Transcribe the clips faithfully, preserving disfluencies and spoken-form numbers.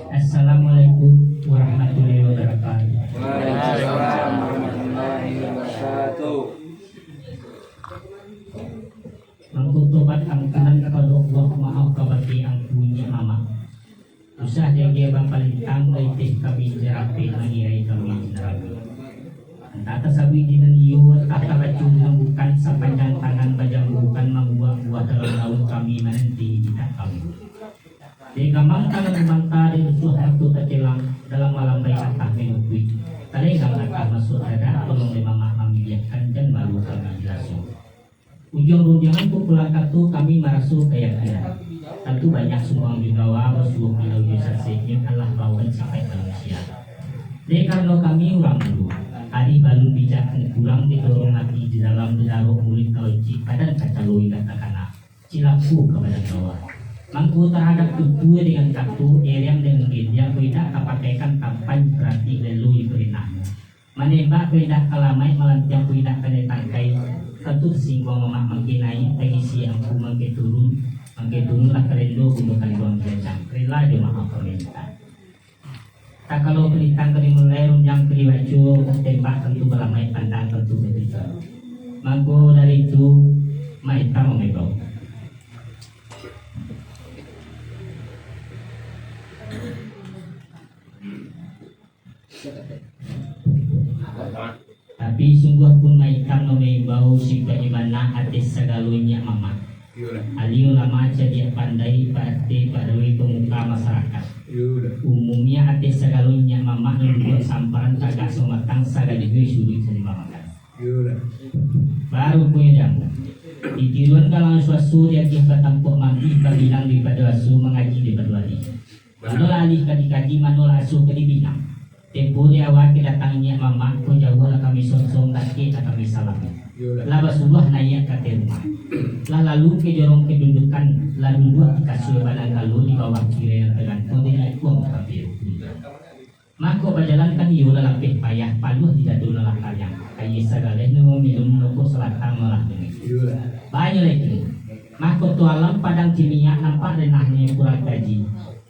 Assalamualaikum warahmatullahi wabarakatuh. Waalaikumsalam warahmatullahi wabarakatuh. Mangko tobat ampunan kapado Allah Maha Kabake Angku Nyiak Mamak. Usah diagiah bapalintang, baiteh kami jarapeh, mangirai kami jinarago. Antah tasabuik di nan iyo, antah tabaco di nan bukan, sapanjang tangan bajambukan mambuak buah dalam daun, kami mananti itak kami. Dek gamang tangan manta, dek lusuah mato tacelang, dalam malambai atah manukuik, talenggang atah masuak dada, tolong dek mamak mamiliahkan, jan malu kami dilaso. Ujuang rundiangan kumpulan kato, kami maraso kayakinan. Tantu banyak sumbuang jo dawa, basuo kilau jo sasek, nyo alah bawaan sipaik manusia. Dek karano kami urang dulu, ari balun bijak kurang didorong ati di dalam, didarok muluik ka ucik, badan kacalo indak takana, cilako ka badan dawa. Mangko tarhadap tutua dengan kato, erang dengan gendiang, ko indak tapakaikan tampan, barati lelo ibarinah. Manembak ko indak ka lamaik, malantiang ko indak kanai tangkai. Tantu tasingguang mamak mangke naiak, tagisi angku mangke turun, mangke turun lah karendo bundo kanduang jajang, rela jo maaf pamintak. Tak kalau palintang ka dimulai, rundiang ka dibaco, tembak tantu balamaik, pandang tantu batigo. Mangko dari itu, maitam mamegau. Tapi sungguah pun maitam mamaimbau, sipaik bana ateh sagalo Nyiak Mamak. Iyolah. Alim ulama, cadiak pandai, Pak R T, Pak R W, pemuka masyarakat. Iyolah. Umumnya ateh sagalo Nyiak Mamak nan duduak samparan tagak sumatang, sagaligus suduik salimbang makan. Iyolah. Baru punyo jamu. Di tiruan galang suaso, diagiah batampuak mambih, babilang daripado aso, mangaji daripado ari. Manolah alih ka dikaji, manolah asuah ka dibilang. Tempo di awal kadatang Nyiak Mamak, ko jauah lah kami sonsong, dakek lah kami salami. Iyolah. Lah basuruah naiak ka ateh rumah. Lah lalu ka jorong kadudukan, lah duduak di kasua badangkalo di bawah tirai nan tagantuang di ikuang tapi. Mako bajalan kan iyo lah lapeh payah, paluah di dado nan lah kariang. Aia sagaleh nan maminum, rokok salatang nan lah dingin. Iyolah. Banyak lai kini. Mako tu alam padang ciniak, nampak renahnyo kurang kaji.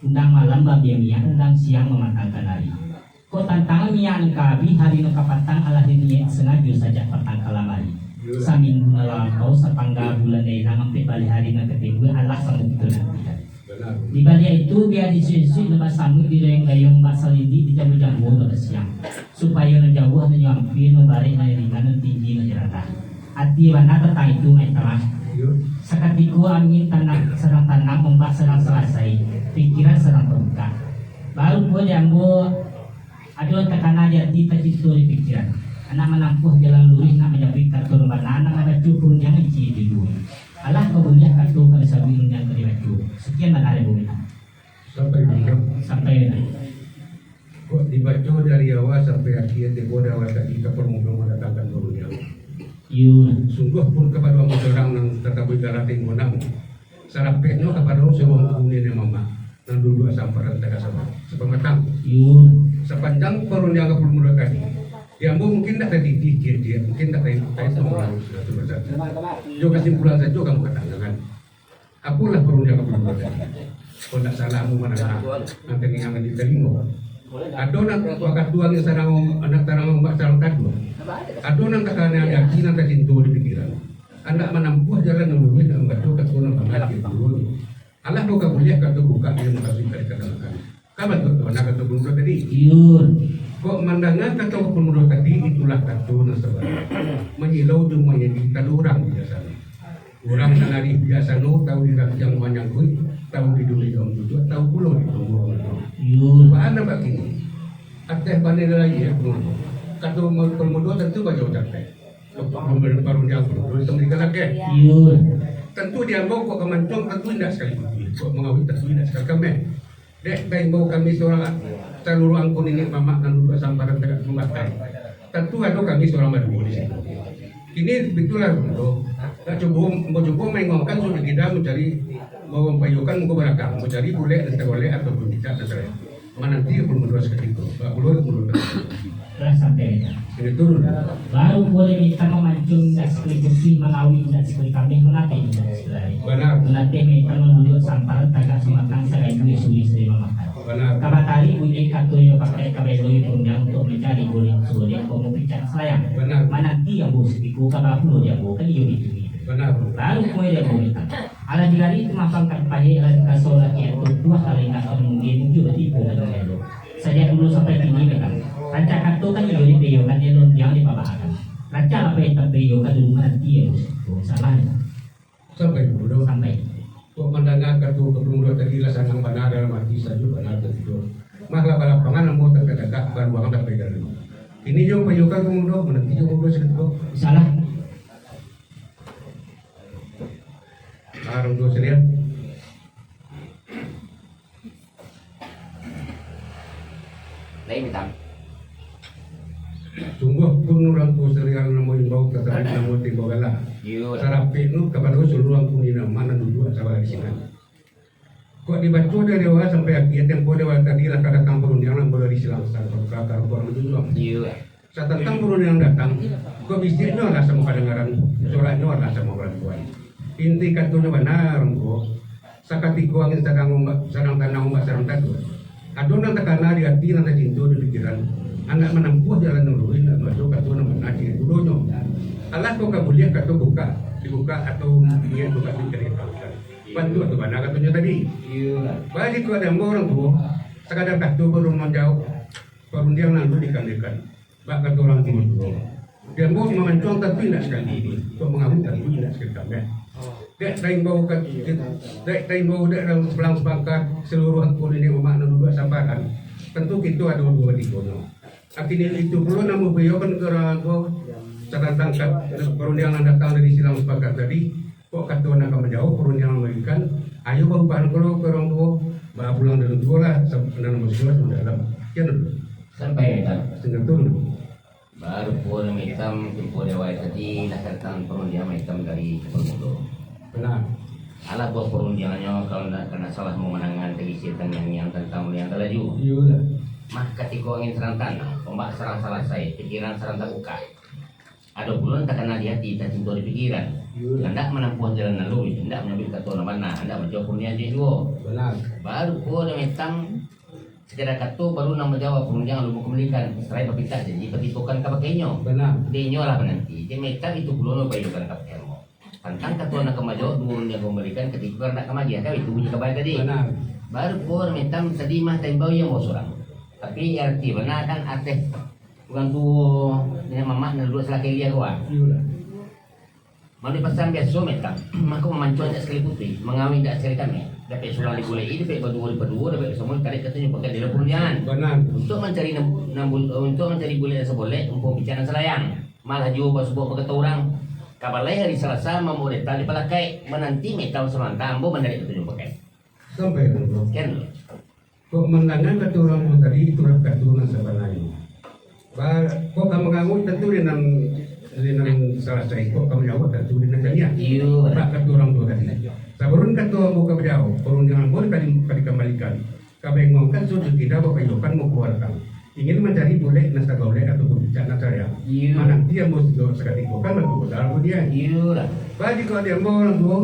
Undang malam babia minyak, undang siang mamatangkan ari. Kok tantangan minyak nan ka abih, hari nan ka patang, alah diniaik sangajo sajak patang ka lamari. Saminggu nan lah lampau, sapangga bulan nan ilang, ampek baleh hari nan ka timbua, alah samo kito nantikan. Di baliak itu, bia disuik-suik nan basamuik, didoyong-doyong bak salindik, dijambu-jambu nan basiang, supayo nan jauah nan nyo ampia, nan barek nan ringan, nan tinggi nan jo randah. Ati bana tantang itu, Mak Tamah. Sakatiko angin tanang, sadang tanang, ombak sadang salasai, pikiran sadang tabukak. Baru pulo di ambo, ado nan takana di ati, tacinto di pikiran. Nak manampuah jalan luruih, nak manyabuik kato nan bana, nak mambaco rundiang nan ciek jo juo. Alah ka buliah kato ka disabuik, rundiang ka dibaco. Sakian bana dari Bumi. Sampai bana. Sampai bana. Kok dibaco dari awal sampai akhir, tibo di awal tadi ka pamulo mandatangkan rundiang. Iyo. Sungguah pun kapado ambo surang nan tatabuik garating bonang. Sarapehnyo kapado suruang kuni nan mamak, nan duduak samparan tagak sama, sapamatang. Iyo. Sapanjang parundiangan pamulo tadi, di ambo mungkin ndak tadidih ciek-ciek, mungkin ndak tai-, tahitung harus satu persatu. Jo kasimpulan sajo ka ambo katakan. Apolah parundiangan pamulo tadi? Kok ndak salah ambo mandanga, nan tangih nan ditalingo. Ado nan wakatu angin sadang, nan tarang ombak sadang taduah. Ado nan takana di ati, nan tacinto di pikiran. Andak manampuah jalan nan luruih, nak mambaco kato nan bana di guru. Alah, buka buliah kato bukak, iyo mukasuik ka dikatamakan. Ka bantuak tu bana kato pamulo tadi. Iyo. Kok mandanga kato pamulo tadi, itulah kato nan sabana. Manyilau jo manyadi tado urang biasano. Urang nan arih biasano, tahu di rantiang manyangkuik, tahu di duri daun tujuak, tahu pulo di tunggu. Iyo. Baa nan bakini? Ateh bana lai, yo, pamulo. Kato pamulo tantu bajauah capek. Parundiang tu, tu tadi kalakeh. Iyo. Tantu di ambo kok ka mancuang, tantu indak sakali putih. Kok mangawik, tantu indak sakali kameh. Dek, ka imbau kami surang, saluruah angku niniak mamak nan duduak samparan tagak sumatang. Tantu ado kami surang baduo di situ. Kini bitulah, ambo nak cubo, ambo cubo maingokan sudah kita mancari, mampayokan muko balakang, mancari bulek nan tagolek ataupun tidak nan tagolek. Mananti pun berdua sakutiko. Bak pulo pun berdua. Lah sampai. Jadi turun. Baru boleh minta mamancung indak sakali putih, mangawi indak sakali kameh, manapik indak sakali. Benar. Manateh minta manduduak sampal, tagak samatang, sagajua suli suli mamakan. Benar. Ka batarik bunyi kato iyo pakai, ka baeloi pun untuak mancari bulik sulik, komo picak sayang. Benar. Mananti ambo sakutiko, ka bapulo di ambo, ka iyo ditunggu. Benar. Baru kue di ambo minta. Alah digari tu mapang ka pahik, alah dikaso laki tu buah, alah indak ka mungkin mujua tipu ka dunia tu. Sajak dulu sampai kini memang rancak kato kan iyo dipeyokan, iyo lontiang dipabahakan. Rancak apo yang tapeyo ka dulu nanti iyo tu salah. Sampai dulu. Sampai. Kok mandanga kato ka dulu tadi lah sanang bana dalam ati sajo bana tu. Mah lah balapangan ambo takadakak baruang sampai dalam. Kini jo payokan ka mudo, mananti jo mudo sakutiko. Salah. Urang tuo sirian. Lain hitam. Sungguah pun urang tuo sirian namo imbau, tatapi namo timbau gala. Iyo. Sarapik nu kapado suluang puni nama nan duduak sabalah di sinan. Kok dibaco dari awal sampai akhir, tempo di awal tadi lah ka datang parundiang nan baru disilang-silang, ka, ka, ka, ka, ka, Iyo. Satantang parundiang datang, kok bisiknyo lah samo kadangaran, soraknyo lah samo kalampuan. Inti katonyo bana, Ranggo. Sakatiko angin sadang ombak, sadang tanang ombak, sadang taduah. Ado nan takana di ati, nan tacinto di pikiran. Andak manampuah jalan nan luruih, nak maso kato nan bana, ciri tulonyo. Alah kok ka buliah kato bukak, dibukak atau niat bukak dikariak-kariak. Bantuak tu bana katonyo tadi. Iyo lah. Bagi kok ado ambo urang tuo, sakadar kato baru manjawab, parundiang nan dulu dikandikan. Bak kato urang tuo, di ambo mamancuang tantu indak sakali ini, kok mangamuk tantu indak sakali kameh. Dek taimbau ka, dek taimbau dek dalam sabalang sapangka, saluruah angku niniak mamak nan duduak samparan, tantu kito ado duo tigonyo. Akhirnyo itu pulo namo baliau kan ka urang tuo, satantang ka-, parundiang nan datang dari silang sapangka tadi, Kok kato nan ka manjawab, parundiang nan mambarikan, ayo baubah pulo ka urang tuo, baa pulang dalam tuo lah, sab-, nan masuak dalam. Kian dulu. Sampai hitam. Singkat tu dulu. Baru pulo nan hitam, tempo di awal tadi, lah ka datang parundiang nan hitam dari Kepala Mudo. Benar. Alah buah parundiangnyo, kalau ndak kana salah mamanangan, tagisi tangiang-ngiang tantang uliang talaju. Iyolah. Mah katiko angin sarang tanang, ombak sarang salasai, pikiran sarang tabuka. Ado pulo nan takana di ati, tacinto di pikiran. Iyo. Indak manampuah jalan nan luruih, indak manyambuik kato nan bana, indak manjawab parundiang jo juo. Bana. Baru pulo nan hitam, sakadar kato baru nan manjawab parundiang alun bakambalikan, sarai bapitah janji patitokan kabakeh inyo. Bana. Dek inyo lah mananti, dek nan hitam itu pulo nan bapayokan kabakeh ambo. Tantang kato nan ka manjawab duo nan ka mambalikan katiko ka ndak ka magiah, kan itu bunyi kabar tadi. Bana. Baru pulo nan hitam tadi mah taimbau iyo ambo surang. Tapi arati bana kan ateh Urang tuo, niniak mamak nan duduak salah kiri ko, ah. Iyolah. Manuih pasan biaso, Metam, mako mamancuang indak sakali putuih, mangawin indak sakali kameh. Dapek surang dibulek-i, dapek baduo dipaduo, dapek basamo ditarik, katonyo pakai dalam parundiangan. Bana. Untuak mancari nan, nan bul-, untuak mancari bulek nan sabolek, umpo picak nan salayang. Malah juo basuo bakato urang, ka balai hari Salasa, mambaok data di palakaik, mananti Metam samanta ambo manarik katonyo pakai. Sampai, Bang. Sekian dulu. Kok mandanga kato urang tuo tadi, itulah kato nan sabananyo. Ba-, kok ka manganguak tantu di nan, di nan salasai, kok ka manjawab tantu di nan janiah. Iyo. Bak kato urang tuo tadi. Sabalun kato ambo ka manjawab, parundiangan ambo ka di-, ka dikambalikan. Ka baingokan suatu tidak bapayokan muko balakang. Ingin mancari bulek nan sabolek ataupun picak nan salayang. Iyo. Mananti ambo sakatiko kan batu modal ko dia. Iyolah. Bagi kok di ambo urang tuo.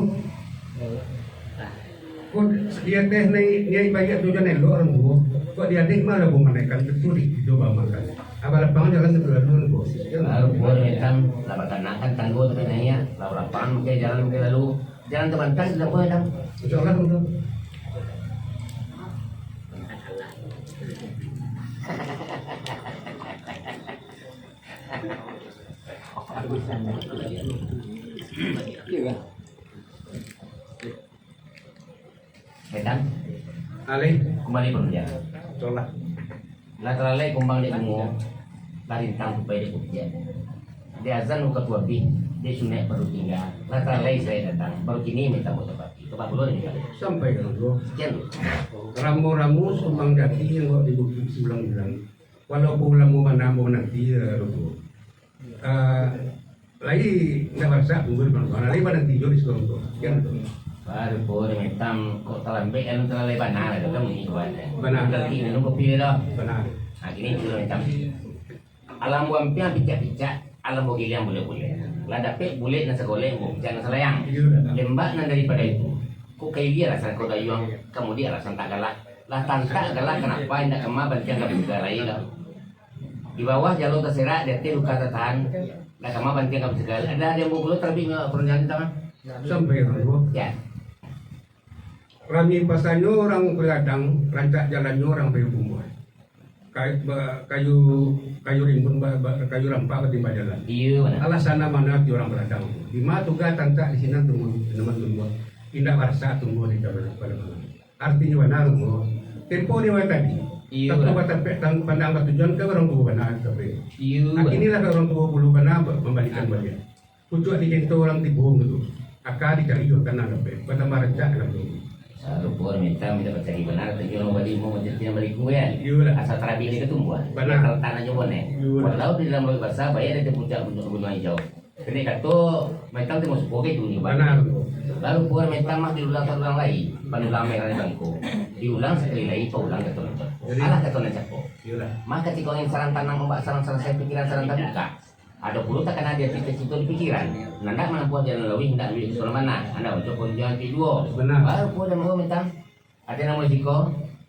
Kok di ateh naiak, naiak baiak tu jan elok urang tuo. Kok di ateh mah lah bamanaikan tu di kito bamakan. Abah lapang jalan tu lalu urang tuo. Lalu buah hitam, lah bakanakan tanggo tapi naiak, lah lapang pakai jalan pakai lalu. Jalan terbantah sudah buah hitam. Insya Allah, betul. Iya, kan? Medan. Alih. Kumbali parundiangan. Colah. Lah talalai kumbang dek bungo, lah rintang tupai dek putiak. Dek azan wakatu abih, dek sunaik baru tingga, lah talalai sarai datang, baru kini minta buat tapati. Coba pulo ni, Pak. Sampai ka Rajo. Sekian dulu. Ramo-ramo sumbang jati nan kok di bukik siulang-ulang. Walaupun lamo bana ambo mananti, eh, Rajo. Ah, lai indak barasak tunggu di panumpang, lai mananti jo di surang tu. Sekian tu. Baru pun Metang, kok talambek, lalu talalai bana lah, kata bunyi kuat. Bana. Berarti minum kopi dia dah. Bana. Ha, kini tu Metang. Alam buampiang picak-picak, alam bagiliang bulek-bulek. Lah dapek bulek nan sagolek, buampiang nan salayang. Iyo, dah. Lembak nan daripado itu. Kok kayu dia lah sangko dayuang, kamu dia lah santak galak. Lah tantak galak, kanapa indak kama bantiang ka buka lai lah. Di bawah jalo taserak, di ateh luka tatahan. Lah kama bantiang ka buka lai. Ada, ada yang bawa pulo tarabi, eh, perancangan tantang? Sampai, Bang. Ya. Rami pasanyo urang baladang, rancak jalannyo urang payu bumbuah. Kayu, ba-, kayu, kayu rimbun, ba-, ba-, kayu rampak batimbak jalan. Iyo, bana. Alah sana mano ati urang baladang. Dima tugah tantak di sinan tumbuah, tanaman tumbuah. Indak barasa tumbuah di tanah palabangan. Artinyo bana, Bang. Tempo dewa tadi. Iyo, bana. Tantu batapek tang-, pandang batujuan ka urang tuo bana, tapi. Iyo, bana. Kini lah ka urang tuo pulo bana ba-, mambalikan baliak. Pucuak di kento urang tibo tu. Aka dicari jo tanah dapek, batambah rancak dalam tu. Sarupo minta, minta bacari bana, tujuan urang balimu, macam tu yang baliku, kan? Iyolah. Asa tarabi ni katumbuah. Bana. Kalau tanah jo boneh. Iyolah. Walau di dalam laut basah, bayar dari puncak gunung, gunung hijau. Kini kato, Metang tu masuk poget tu ni, Bang. Bana. Baru puan Metang mah diulang saulang lai, panulang merah di bangko. Diulang sakali lai, paulang kato Metang. Jadi, alah kato nan cako. Iyolah. Maka tiko angin sarang tanang, ombak sarang salasai, pikiran sarang tabuka. Ado pulo takana di ati, tacito di pikiran. Nandak manampuah jalan lawih, indak luwih di sabalah mana. Anda baco panjang pi duo. Bana. Baru pulo dan baru Metang. Ati namo siko,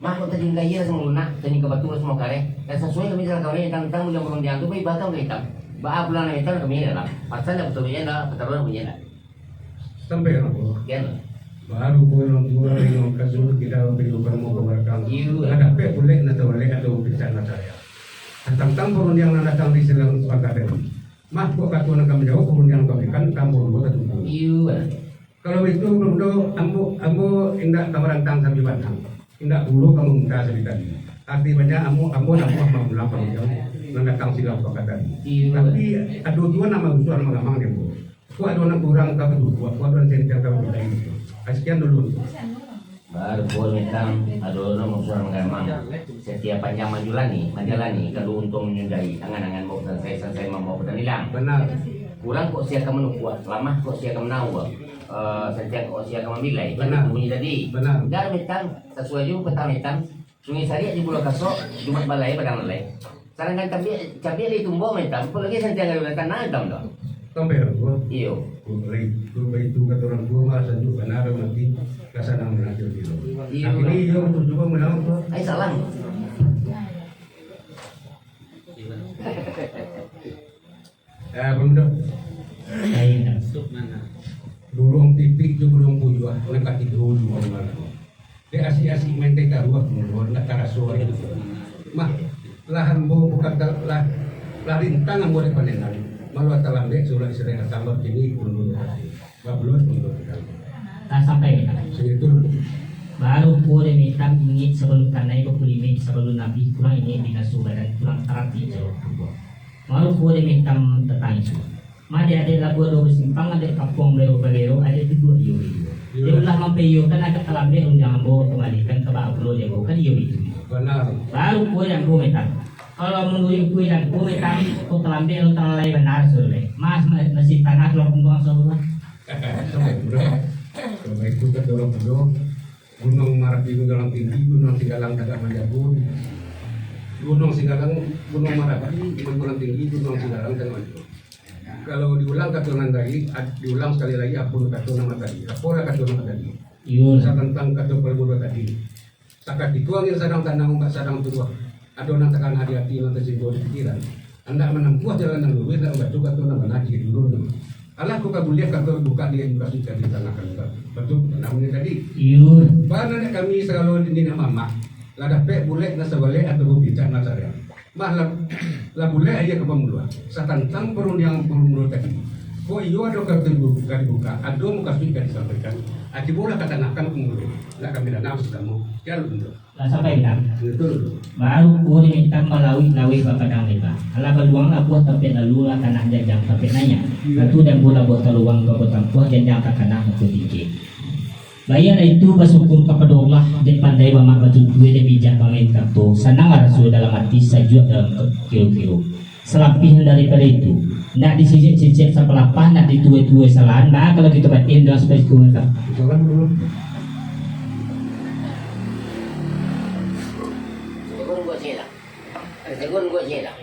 mah kok tajingka iya samo lunak, tajingka batu samo kareh. Dan sasuai kami salah kami tantang bulan parundiangan tu, baibakan ka Metang. Baa pulang Metang kami dalam. Pasal dah betul iya dah, pataruan punya dah. Sampai lah, Bro. Kian lah. Baru pulang dua yang kasur kita pindah ke rumah belakang. Iya. Ada pek boleh nak boleh atau bisa nak saya. Tantang parundiangan nan datang di silang sepakat tadi. Mah, kok kato nan ka manjawab, parundiangan nan ka barikan, tambah dua ka tujuh. Iyo, bana. Kalau itu, ambo, ambo, ambo indak ka marantang sambil batang. Indak pulo ka maminta sambil tadi. Arti banyak, ambo, ambo nak buah mamulang parundiangan nan datang silang pakatan. Iyo. Tapi, ado juo nan mausuah magamang dek ambo. Kok ado nan kurang ka patutuak, kok ado nan sentiang ka patutuak. Ah, sekian dulu. Baru pulo Metang, ado lo musuah manggamang. Satiap panjang manjalani, manjalani, kalu untuang manyudahi, angan-angan bawa sansai, sansai mambawa padan ilang. Bana. Kurang kok sia ka manukuak, lamah kok sia ka manaua, eh, santiang kok sia ka mambilai. Bana. Bunyi tadi. Bana. Jar Metang, sasuai jo patang Metang, Sungai Sariak di Pulau Kasok, Jumat balai, padang lalai. Sadangkan cabiak, cabiak di Tumbau Metang, apo lai santiang ka tanah Metang tu. Sampai lah, Bro. Iyo. Baik, baik tu kata urang tuo mah, sanjuak bana mati, ka sanang bana. Iyo. Tapi iyo, batua juo mah, Bro. Ai, salam. Eh, Bang Dok. Ai, nak. Duruang titik jo duruang pujuah, nan katigo juo malam. Dek asik-asik main taruah, mundur, ndak taraso ado. Mah, lah ambo bukan ta-, lah, lah rintang ambo dek panenan. Malah talambek surat istirahat tambah kini mundur. Babulun mundur. Lah sampai Metang. Sagitu. Baru pulo dek Metang ingek sabalun kanai, bakulimik sabalun abih, kurang ingek binaso badan, kurang tarati jauah tubuah. Baru pulo dek Metang tantang itu. Mah dek adek labuah duo basimpang, adek kampuang balero-balero, adek duduak iyo-iyo. Iyo. Dek ulah mampaiyokan agak talambek, rundiang ambo kambalikan ka baa pulo di ambo, kan iyo itu. Bana. Baru pulo di ambo Metang. Kalau manuruik kuih dan kuih Metang, kok talambek lo talalai bana sudah. Mas, ma-, masih tanah tulang pungguang sabuah. Sampai, Bro. Sampai itu kan dorong pulo. Gunuang Marapi Gunduang Tinggi, Gunuang Singgalang tagak manjago. Gunuang Singgalang, Gunuang Marapi, Gunduang Tinggi, Gunuang Singgalang tagak manjago. Kalau diulang kato nan tadi, ad-, diulang sakali lai, apo kato nan tadi? Apo lah kato nan tadi? Iyo. Sa tantang kato palua tadi. Sakatiko angin sadang tanang, ombak sadang turuah. Ado nan takana di ati, nan tasinggo di pikiran. Andak manampuah jalan nan luruih, nak mambaco kato nan bana di dulu tu. Alah, kok ka buliah kato bukak di mukasuik ka di tangah kaluar. Batua, nan tadi. Iyo. Bana dek kami sagalo di niniak mamak. Lah dapek bulek nan sabalek atau picak nan sariang. Mah lah, lah bulek aja ka pamuluah. Satantang parundiangan pamuluah tadi. Kok iyo ado kato dibuka, dibuka, ado mukasuik ka disampaikan. Aki bolah ka tangahkan pamuluah. Nak kami danam sasamo. Kian untuk. Lah sampai Metang. Batua. Baru pulo dek Metang balawik-lawik bapadang leba. Alah baluang labuah tampek lalu lah tanah janjang tampek naiak. Kato di ambo labuah taluang babuah tampuah janjang takana mato tinggi. Baiaklah itu basyukur kapado Allah, dek pandai bamak batutua, dek bijak bamain kato, sananglah raso dalam ati, sajuak dalam ke-, kiro-kiro. Salampih daripado itu, nak disicek-cicek sapalapah, nak dituai-tuai salahan, baa kalau kito batian dalam sapaiku Metang. Tegur buat sini lah. Tegur buat sini lah.